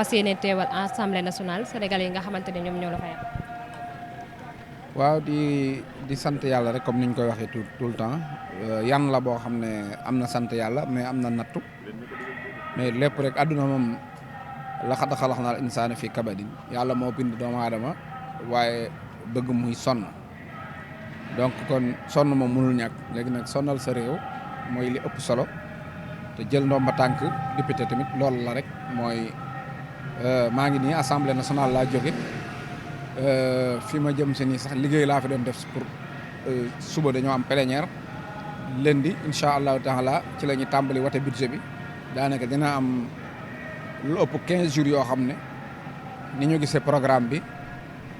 fas yéene teewal assemblée nationale sénégalais yi nga xamante ne ñoom ñoo la fay. waaw di sant yàlla rek comme ni ñu koy waxee tout le temps yan la boo xam ne am na sant yàlla mais am na nattu mais lépp rek àdduna moom laqad xalaqnal insaana fi kabadin yàlla moo bind doomu aadama waaye bëgg muy sonn donc kon sonn moom mënul ñàkk léegi nag sonnal sa réew mooy li ëpp solo te jël ndomba tànk député tamit loolu la rek mooy maa ngi nii assemblée nationale laa jóge fi ma jëm si nii sax liggéey laa fi doon def pour suba dañoo am plénière lundi incha allahu taala ci la ñuy tàmbali wate budget bi daanaka dina am lu ëpp 15 jours yoo xam ne ni ñu gisee programme bi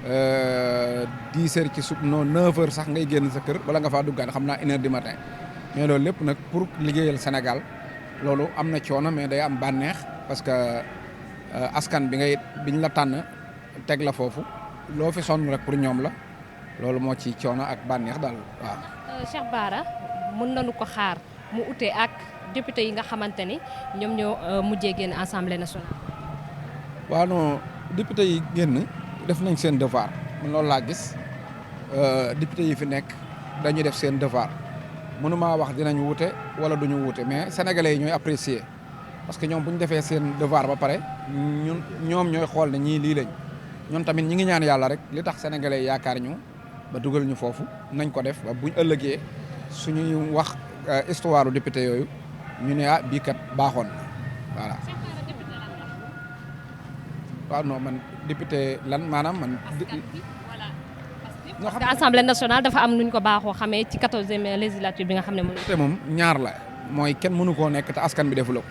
10 heures ci suba non 9 heures sax ngay génn sa kër bala nga faa duggaat xam naa 1 heure du matin mais loolu lépp nag pour liggéeyal Sénégal loolu am na coono mais day am bànneex parce que askan biñ la tànn teg la foofu. loo fi sonn rek pour ñoom la loolu moo ci coono ak bànneex daal waaw. Cheikh Bara mën nañu ko xaar mu ute ak député yi nga xamante ni ñoom ñoo mujjee génn assemblée nationale. waaw non député yi génn def nañ seen devoir man loolu laa gis député yi fi nekk dañuy def seen devoir mënumaa wax dinañ wute wala duñu wute mais sénégalais yi ñooy apprécier parce que ñoom bu ñu defee seen devoir ba pare ñoom ñooy xool ne ñii lii lañ. ñun tamit ñi ngi ñaan yàlla rek li tax sénégalais yaakaar ñu ba dugal ñu foofu nañ ko def ba buñ ëllëgee suñuy wax histoire u député yooyu ñu ne bii kat baaxoon voilà. waaw non man député lan maanaam man. parce que assemblée nationale dafa am nuñ ko baaxoo xamee ci 14e législature bi nga xam ne moom ñaar la mooy kenn mënu koo nekk te askan bi defu la ko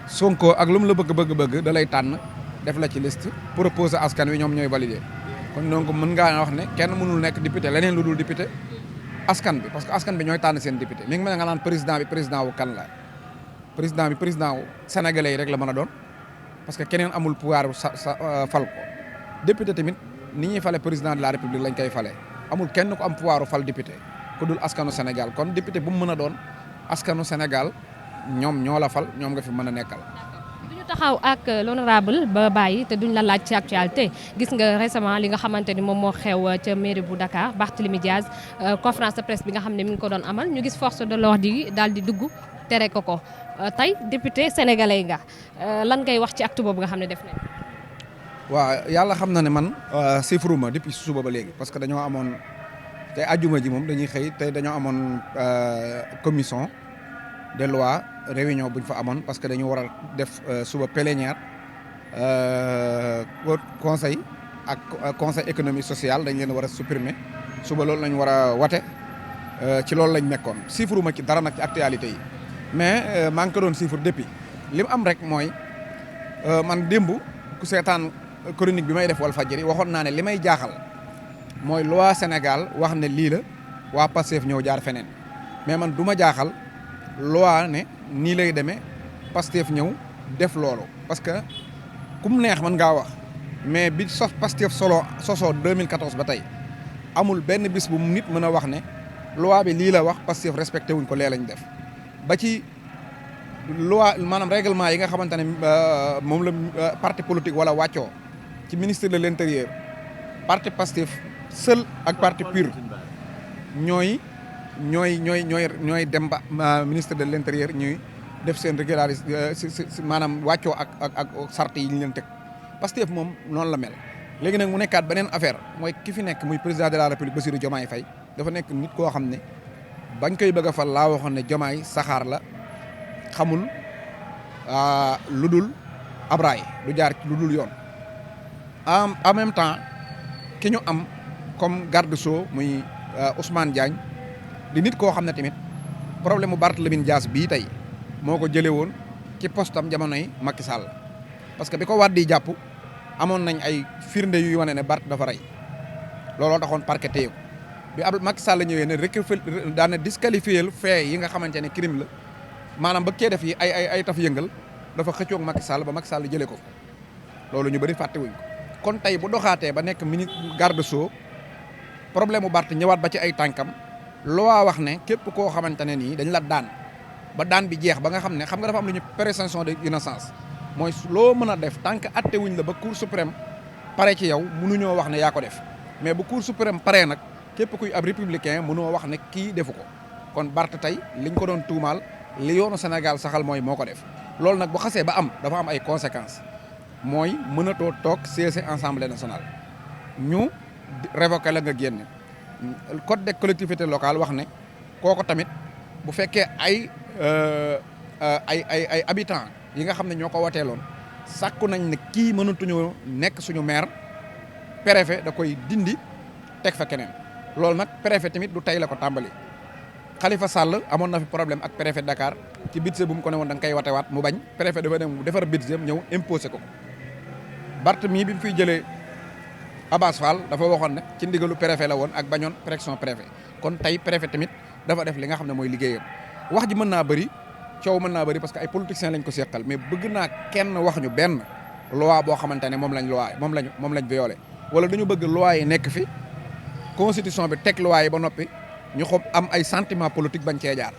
Sonko ak lu mu la bëgg da lay tànn. def la ci liste proposer askan wi ñoom ñooy valider kon donc mën ngaa wax ne kenn mënul nekk député leneen lu dul député askan bi parce que askan bi ñooy tànn seen député mi ngi mel nga naan président wu kan la président wu sénégalais yi rek la mën a doon parce que keneen amul pouvoir fal ko député tamit ni ñuy fale président de la république lañ koy fale amul kenn ku am pouvoir fal député ku dul askanu Sénégal kon député bu mu mën a doon askanu Sénégal ñoom ñoo la fal ñoom nga fi mën a nekkal. taxaw ak l'honorable ba bàyyi te duñ la laaj ci actualité gis nga récemment li nga xamante ni moom moo xew ca mairie bu Dakar Barthélémy Diaz conférence de presse bi nga xam ne mi ngi ko doon amal ñu gis force de l'ordre yi daal di dugg tere ko tey député sénégalais nga lan ngay wax ci acte boobu nga xam ne def nañ. waaw yàlla xam na ne man sifru ma depuis suba ba léegi parce que dañoo amoon tey ajjuma ji moom dañuy xëy tey dañoo amoon commission de loi réunion bu ñu fa amoon parce que dañu war a def suba plénière conseil ak conseil économique social dañ leen war a supprimer suba loolu lañ war a wate ci loolu lañ nekkoon chiffre ma ci dara nag ci actualité yi mais maa ngi ko doon chiffre depuis li mu am rek mooy man démb ku seetaan chronique bi may def Walfadjri waxoon naa ne li may jaaxal mooy loi Sénégal wax ne lii la waa Pastef ñëw jaar feneen mais man du ma jaaxal loi ne nii lay demee Pastef ñëw def loolu parce que ku mu neex mën ngaa wax mais bi Pastef sosoo 2014 ba tey amul benn bis bu nit mën a wax ne loi bi lii la wax Pastef respecté wuñ ko lee lañ def ba ci loi maanaam règlement yi nga xamante ne moom la parti politique wala wàccoo ci ministre de l'intérieur parti Pastef seul ak parti PUR ñooy dem ba ministre de l'intérieur ñuy def seen régularisation maanaam wàccoo ak sart yi ñu leen teg Pastef moom noonu la mel. léegi nag mu nekkaat beneen affaire mooy ki fi nekk muy président de la république Bassirou Diomaye Faye dafa nekk nit koo xam ne bañ koy bëgg a fal laa waxoon ne Diomaye saxaar la xamul lu dul abraay du jaar lu dul yoon en même temps ki ñu am comme garde-sceau muy Ousmane Diagne di nit koo xam ne tamit problème mu Barthélémy Dias bii tey moo ko jëlee woon ci postam jamonoy Macky Sall parce que bi ko Wade di jàpp amoon nañ ay firnde yuy wane ne Barth dafa rey looloo taxoon parquet téye ko bi Macky Sall ñëwee ne daan na disqualifier fait yi nga xamante ne crime la maanaam ba kee def yi ay taf yëngal dafa xëccoog Macky Sall ba Macky Sall jëlee ko loolu ñu bëri fàtte wuñ ko kon tey bu doxaatee ba nekk ministre garde-sceau problème mu Barth ñëwaat ba ci ay tànkam loi wax ne képp koo xamante ne nii dañ la daan ba daan bi jeex ba nga xam ne xam nga dafa am lu ñu présomption d'innocence mooy loo mën a def tant que atte wuñ la ba cour suprême pare ci yow mënuñoo wax ne yaa ko def mais bu cour suprême paree nag képp kuy ab républicain mënoo wax ne kii defu ko kon Barth tey liñ ko doon tuumaal li yoonu Sénégal saxal mooy moo ko def loolu nag bu xasee ba am dafa am ay conséquences mooy mënatoo toog siège Assemblée nationale ñu révoqué la nga génn code des collectivités locales wax ne kooko tamit bu fekkee ay habitants yi nga xam ne ñoo ko wateeloon sàkku nañ ne kii mënatuñu nekk suñu maire préfet da koy dindi teg fa keneen loolu nag préfet tamit du tey la ko tàmbali Khalifa Sall amoon na fi problème ak préfet Dakar ci budget bu mu ko ne woon da nga koy watewaat mu bañ préfet dafa dem mu defar budget ñëw imposé ko Barth mii bi mu fiy jëlee Abass Fall dafa waxoon ne ci ndigalu préfet la woon ak bañoon pression préfet kon tey préfet tamit dafa def li nga xam ne mooy liggéeyam wax ji mën naa bëri coow mën naa bëri parce que ay politiciens lañ ko seqal mais bëgg naa kenn wax ñu benn loi boo xamante ne moom lañ violé wala dañu bëgg loi yi nekk fi constitution bi teg loi yi ba noppi ñu xob am ay sentiment politique bañ cee jaar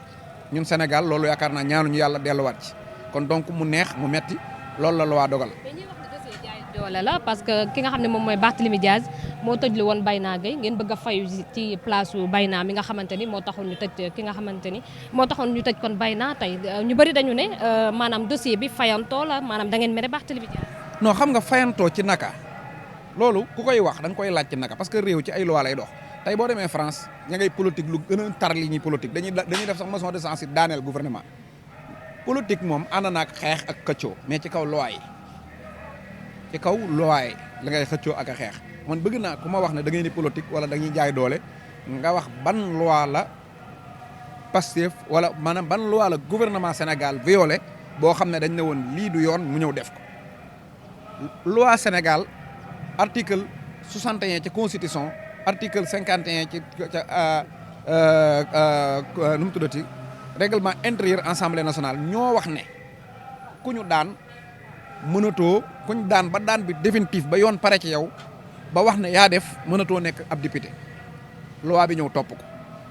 ñun Sénégal loolu yaakaar naa ñaanuñu yàlla delluwaat ci kon donc mu neex mu metti loolu la loi dogal. doole la parce que ki nga xam ne moom mooy Barthélémy Dias moo tëj lu woon Bayna Gueye ngeen bëgg a fayu ci place su Bayna mi nga xamante ni moo taxoon ñu tëj ki nga xamante ni moo taxoon ñu tëj kon Bayna tey ñu bëri dañu ne maanaam dossier bi fayantoo la maanaam da ngeen mere Barthélémy Dias. non xam nga fayantoo ci naka loolu ku koy wax da nga koy laaj ci naka parce que réew ci ay loi lay dox tey boo demee France ña ngay politique lu gën a tar li ñuy politique dañuy def sax motion de censure daaneel gouvernement politique moom ànd na ak xeex ak xëccoo mais ci kaw loi yi. ci kaw loi la ngay xëccoo ak a xeex man bëgg naa ku ma wax ne da ngay ni politique wala dañuy jaay doole nga wax ban loi la Pastef wala maanaam ban loi la gouvernement Sénégal violé boo xam ne dañ ne woon lii du yoon mu ñëw def ko loi Sénégal article 61 ci constitution article 51 ci nu mu tuddati règlement intérieur Assemblée nationale ñoo wax ne ku ñu daan mënatoo kuñ daan ba daan bi définitif ba yoon pare ci yow ba wax ne yaa def mënatoo nekk ab député loi bi ñëw topp ko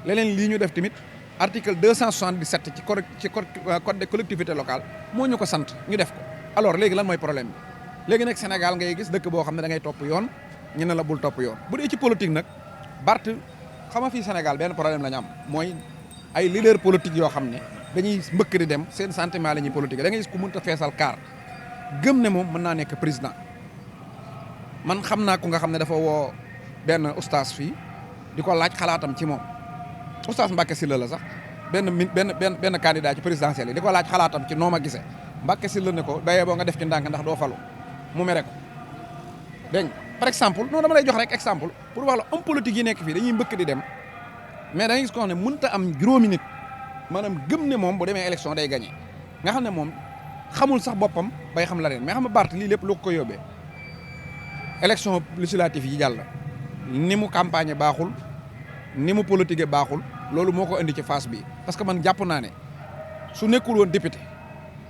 leneen lii ñu def tamit article 277 ci code des collectivités locales moo ñu ko sant ñu def ko alors léegi lan mooy problème bi léegi nag Sénégal ngay gis dëkk boo xam ne da ngay topp yoon ñu ne la bul topp yoon bu dee ci politique nag Barth xam nga fii Sénégal benn problème la ñu am mooy ay leader politique yoo xam ne dañuy mbëkk di dem seen sentiment la ñuy politique da ngay gis ku mënta feesal kaar gëm ne moom mën naa nekk président man xam naa ku nga xam ne dafa woo benn oustaz fii di ko laaj xalaatam ci moom oustaz Mbacké Sylla la sax benn candidat ci présidentiel yi di ko laaj xalaatam ci noo ma gisee Mbacké Sylla ne ko dayee boo nga def ci ndànk ndax doo falu mu mere ko dégg nga par exemple non dama lay jox rek exemple pour wax la homme politique yi nekk fii dañuy mbëkk di dem mais da ngay gis ko xam ne mënta am juróomi nit maanaam gëm ne moom bu demee élection day gagné nga xam ne moom xamul sax boppam bay xam la leen mais xam nga Barth lii lépp lu ko yóbbee élection législative yi jàll ni mu campagne baaxul ni mu politique baaxul loolu moo ko indi ci phase bi parce que man jàpp naa ne su nekkul woon député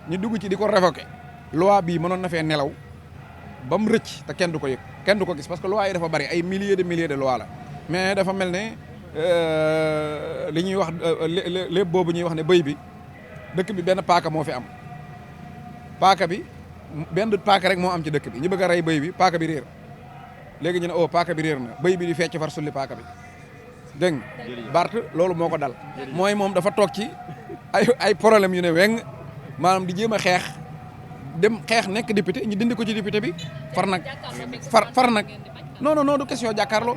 ñu dugg ci di ko révoquer loi bii mënoon na fee nelaw ba mu rëcc te kenn du ko yëg kenn du ko gis parce que loi yi dafa bari ay milliers de loi la mais dafa mel ne li ñuy wax lépp boobu ñuy wax ne bëy bi dëkk bi benn paaka moo fi am paaka bi benn paaka rek moo am ci dëkk bi ñu bëgg a rey bëy bi paaka bi réer léegi ñu ne oh paaka bi réer na bëy bi di fecc far sulli paaka bi dégg nga Barth loolu moo ko dal mooy moom dafa toog ci ay problème yu ne weng maanaam di jéem a xeex dem xeex nekk député ñu dindi ko ci député bi far nag non du question jàkkaarloo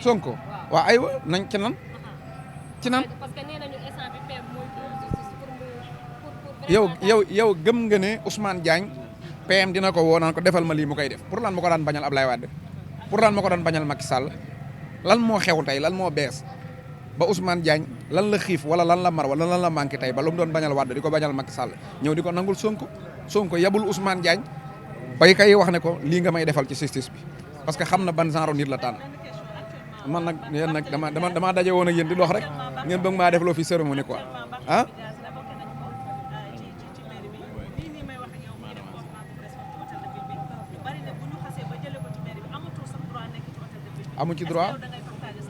Sonko waaw aywa nañ ci nan yow gëm nga ne Ousmane Diagne PM dina ko woo naan ko defal ma lii mu koy def pour lan ma ko daan bañal Ablaye Wade pour lan ma ko daan bañal Macky Sall lan moo xew tey lan moo bees ba Ousmane Diagne lan la xiif wala lan la mar wala lan la manqué tey ba lu mu doon bañal Wade di ko bañal Macky Sall ñëw di ko nangul Sonko yabul Ousmane Diagne bay kay wax ne ko lii nga may defal ci justice bi parce que xam na ban genre nit la tànn man nag yéen nag dama daje woon ak yéen di dox rek ngeen bëgg maa def loo fi cérémonie quoi ah.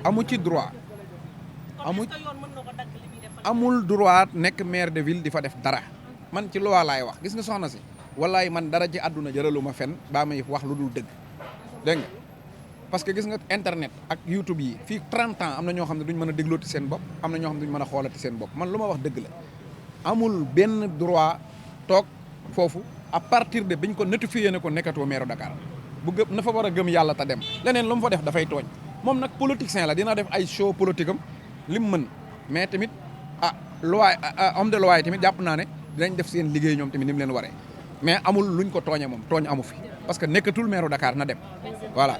amu ci droit amul droit nekk maire de ville di fa def dara man ci loi laay wax gis nga soxna si wallaay man dara ci àdduna jëraluma fen baa may wax lu dul dëgg dégg nga parce que gis nga internet ak YouTube yi fii 30 ans am na ñoo xam ne duñ mën a déglooti seen bopp am na ñoo xam ne duñ mën a xoolati seen bopp man lu ma wax dëgg la amul benn droit toog foofu à partir de biñ ko notifié ne ko nekkatoo maire Dakar bu gëm na fa war a gëm yàlla ta dem leneen lu mu fa def dafay tooñ moom nag politicien la dina def ay show politique am lim mën mais tamit loi homme de loi yi tamit jàpp naa ne dinañ def seen liggéey ñoom tamit ni mu leen waree mais amul luñ ko tooñe moom tooñ amu fi parce que nekkatul maire Dakar na dem voilà